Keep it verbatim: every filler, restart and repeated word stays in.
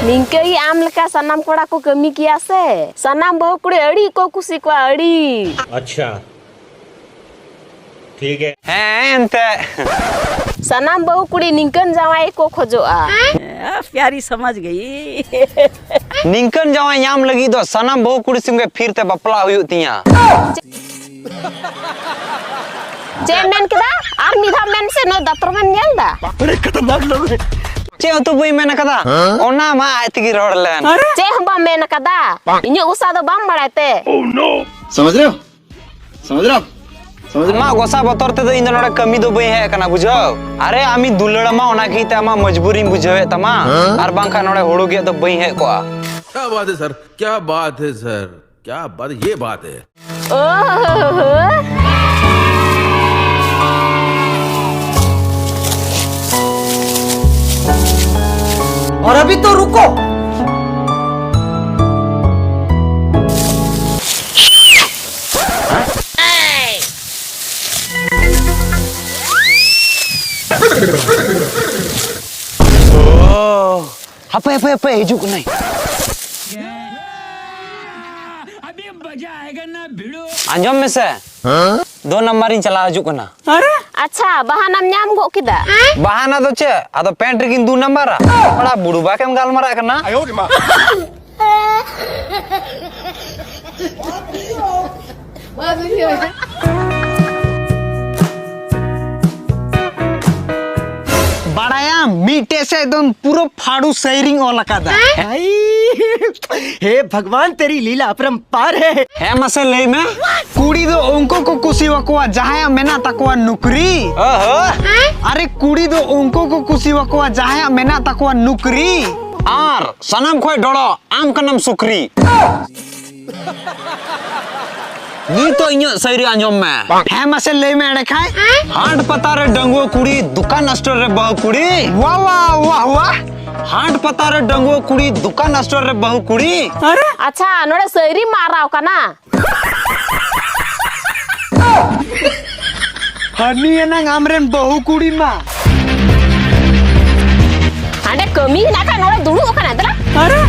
ᱱᱤᱝᱠᱟᱹ ᱜᱮ ᱟᱢ ᱞᱮᱠᱟ ᱥᱟᱱᱟᱢ ᱠᱚᱲᱟ ᱠᱚ ᱠᱟᱹᱢᱤ ᱠᱮᱭᱟ ᱥᱮ, ᱥᱟᱱᱟᱢ ᱵᱟᱹᱦᱩ ᱠᱩᱲᱤ ᱟᱹᱰᱤ ᱠᱚ ᱠᱩᱥᱤ ᱠᱚᱜᱼᱟ, ᱟᱹᱰᱤ᱾ ᱟᱪᱪᱷᱟ, ᱴᱷᱤᱠ ᱦᱮ᱾ ᱦᱮᱸ, ᱮᱱᱛᱮ᱾ ᱥᱟᱱᱟᱢ ᱵᱟᱹᱦᱩ ᱠᱩᱲᱤ ᱱᱤᱝᱠᱟᱹᱱ ᱡᱟᱶᱟᱭ ᱠᱚ ᱠᱷᱚᱡᱚᱜᱼᱟ᱾ ᱯᱭᱟᱨᱤ ᱥᱚᱢᱚᱡᱽ ᱜᱮᱭ᱾ ᱱᱤᱝᱠᱟᱹᱱ ᱡᱟᱶᱟᱭ ᱧᱟᱢ ᱞᱟᱹᱜᱤᱫ ᱫᱚ ᱥᱟᱱᱟᱢ ᱵᱟᱹᱦᱩ ᱠᱩᱲᱤ ᱥᱚᱸᱜᱮ ᱯᱷᱤᱨ ᱛᱮ ᱵᱟᱯᱞᱟ ᱦᱩᱭᱩᱜ ᱛᱤᱧᱟ᱾ ᱪᱮᱫ ᱮᱢ ᱢᱮᱱ ᱠᱮᱫᱟ? ᱟᱨ ᱢᱤᱫ ᱫᱷᱟᱣ ᱢᱮᱱ ᱥᱮ, ᱱᱚᱣᱟ ᱫᱟᱛᱨᱚᱢ ᱮᱢ ᱧᱮᱞ ᱫᱟ? ᱪᱮᱫ ᱦᱚᱸᱛᱚ ᱵᱟᱹᱧ ᱢᱮᱱ ᱠᱟᱫᱟ᱾ ᱚᱱᱟ ᱢᱟ ᱟᱡ ᱛᱮᱜᱮ ᱨᱚᱲ ᱞᱮᱱ᱾ ᱪᱮᱫ ᱦᱚᱸ ᱵᱟᱢ ᱢᱮᱱ ᱠᱟᱫᱟ? ᱤᱧᱟᱹᱜ ᱜᱚᱥᱟ ᱫᱚ ᱵᱟᱢ ᱵᱟᱲᱟᱭ ᱛᱮ? समझ रहे हो? समझ रहे हो? समझ रहे हो? ᱟᱢᱟᱜ ᱜᱚᱥᱟ ᱵᱚᱛᱚᱨ ᱛᱮᱫᱚ ᱤᱧ ᱫᱚ ᱱᱚᱰᱮ ᱠᱟᱹᱢᱤ ᱫᱚ ᱵᱟᱹᱧ ᱦᱮᱡ ᱟᱠᱟᱱᱟ, ᱵᱩᱡᱷᱟᱹᱣ? ᱟᱨᱮ, ᱟᱢᱤᱧ ᱫᱩᱞᱟᱹᱲ ᱟᱢᱟ, ᱚᱱᱟ ᱠᱷᱟᱹᱛᱤᱨ ᱛᱮ ᱟᱢᱟᱜ ᱢᱚᱡᱽᱵᱩᱨᱤᱧ ᱵᱩᱡᱷᱟᱹᱣᱮᱫ ᱛᱟᱢᱟ, ᱟᱨ ᱵᱟᱝᱠᱷᱟᱱ ᱱᱚᱰᱮ ᱦᱩᱲᱩ ᱜᱮᱫ ᱫᱚ ᱵᱟᱹᱧ ᱦᱮᱡ ᱠᱚᱜᱼᱟ᱾ क्या बात है सर, क्या बात है सर, क्या बात, ये बात है। ओहो। और अभी तो रुको। ᱦᱟᱯᱮ, ᱦᱟᱯᱮ, ᱦᱟᱯᱮ, ᱦᱤᱡᱩᱜ ᱠᱟᱹᱱᱟᱹᱧ᱾ ᱟᱸᱡᱚᱢ ᱢᱮᱥᱮ, ᱫᱩ ᱱᱟᱢᱵᱟᱨᱤᱧ ᱪᱟᱞᱟᱣ ᱦᱤᱡᱩᱜ ᱠᱟᱱᱟ᱾ ᱟᱪᱪᱷᱟ, ᱵᱟᱦᱟᱱᱟᱢ ᱧᱟᱢ ᱜᱚᱫ ᱠᱮᱫᱟ? ᱵᱟᱦᱟᱱᱟ ᱫᱚ ᱪᱮᱫ? ᱟᱫᱚ ᱯᱮᱱᱴ ᱨᱮᱜᱤᱧ ᱫᱩ ᱱᱟᱢᱵᱟᱨᱟ? ᱚᱲᱟ ᱵᱩᱲᱩ ᱵᱟᱠᱮᱢ ᱜᱟᱞᱢᱟᱨᱟᱜ ᱠᱟᱱᱟ᱾ ᱵᱟᱲᱟᱭᱟᱢ, ᱢᱤᱫᱴᱮᱡ ᱥᱮᱫ ᱫᱚ ᱯᱩᱨᱟᱹ ᱯᱷᱟᱹᱲᱩ ᱥᱟᱭᱨᱤᱧ ᱚᱞ ᱟᱠᱟᱫᱟ᱾ ᱦᱮᱸ? ᱦᱮ ᱵᱷᱟᱜᱽᱣᱟᱱ, ᱛᱮᱨᱤ ᱞᱤᱞᱟ ᱚᱯᱨᱚᱢᱯᱟᱨ ᱦᱮ᱾ ᱦᱮᱸ, ᱢᱟᱥᱮ ᱞᱟᱹᱭ ᱢᱮ᱾ ᱠᱩᱲᱤ ᱫᱚ ᱩᱱᱠᱩ ᱠᱚ ᱠᱩᱥᱤ ᱟᱠᱚᱣᱟ ᱡᱟᱦᱟᱸᱭᱟᱜ ᱢᱮᱱᱟᱜ ᱛᱟᱠᱚᱣᱟ ᱱᱩᱠᱨᱤ᱾ ᱚᱦᱚ᱾ ᱟᱨᱮ, ᱠᱩᱲᱤ ᱫᱚ ᱩᱱᱠᱩ ᱠᱚ ᱠᱩᱥᱤ ᱟᱠᱚᱣᱟ ᱡᱟᱦᱟᱸᱭᱟᱜ ᱢᱮᱱᱟᱜ ᱛᱟᱠᱚᱣᱟ ᱱᱩᱠᱨᱤ᱾ ᱟᱨ ᱥᱟᱱᱟᱢ ᱠᱷᱚᱡ ᱰᱚᱲᱚ, ᱟᱢ ᱠᱟᱱᱟᱢ ᱥᱩᱠᱨᱤ᱾ ᱱᱤᱛᱚᱜ ᱤᱧᱟᱹᱜ ᱥᱟᱭᱨᱤ ᱟᱸᱡᱚᱢ ᱢᱮ᱾ ᱦᱮᱸ, ᱢᱟᱥᱮ ᱞᱟᱹᱭ ᱢᱮ ᱮᱸᱰᱮ ᱠᱷᱟᱡ᱾ ᱦᱟᱴ ᱯᱟᱛᱟ ᱨᱮ ᱰᱟᱺᱜᱩᱣᱟᱹ ᱠᱩᱲᱤ, ᱫᱚᱠᱟᱱ ᱥᱴᱳᱨ ᱨᱮ ᱵᱟᱹᱦᱩ ᱠᱩᱲᱤ᱾ ᱣᱟ, ᱣᱟ, ᱣᱟ, ᱣᱟ᱾ ᱦᱟᱴ ᱯᱟᱛᱟ ᱨᱮ ᱰᱟᱺᱜᱩᱣᱟᱹ ᱠᱩᱲᱤ, ᱫᱚᱠᱟᱱ ᱥᱴᱳᱨ ᱨᱮ ᱵᱟᱹᱦᱩ ᱠᱩᱲᱤ᱾ ᱟᱪᱪᱷᱟ, ᱱᱚᱰᱮ ᱥᱟᱭᱨᱤ ᱢᱟᱨᱟᱣ ᱠᱟᱱᱟ᱾ ᱦᱟᱹᱱᱤ ᱮᱱᱟᱝ ᱟᱢᱨᱮᱱ ᱵᱟᱹᱦᱩ ᱠᱩᱲᱤ ᱢᱟ᱾ ᱦᱟᱸᱰᱮ ᱠᱟᱹᱢᱤ ᱦᱮᱱᱟᱜ ᱠᱷᱟᱱ ᱱᱚᱰᱮ ᱫᱩᱲᱩᱵ ᱟᱠᱟᱱᱟ, ᱫᱮᱞᱟ᱾ ᱟᱨᱮ,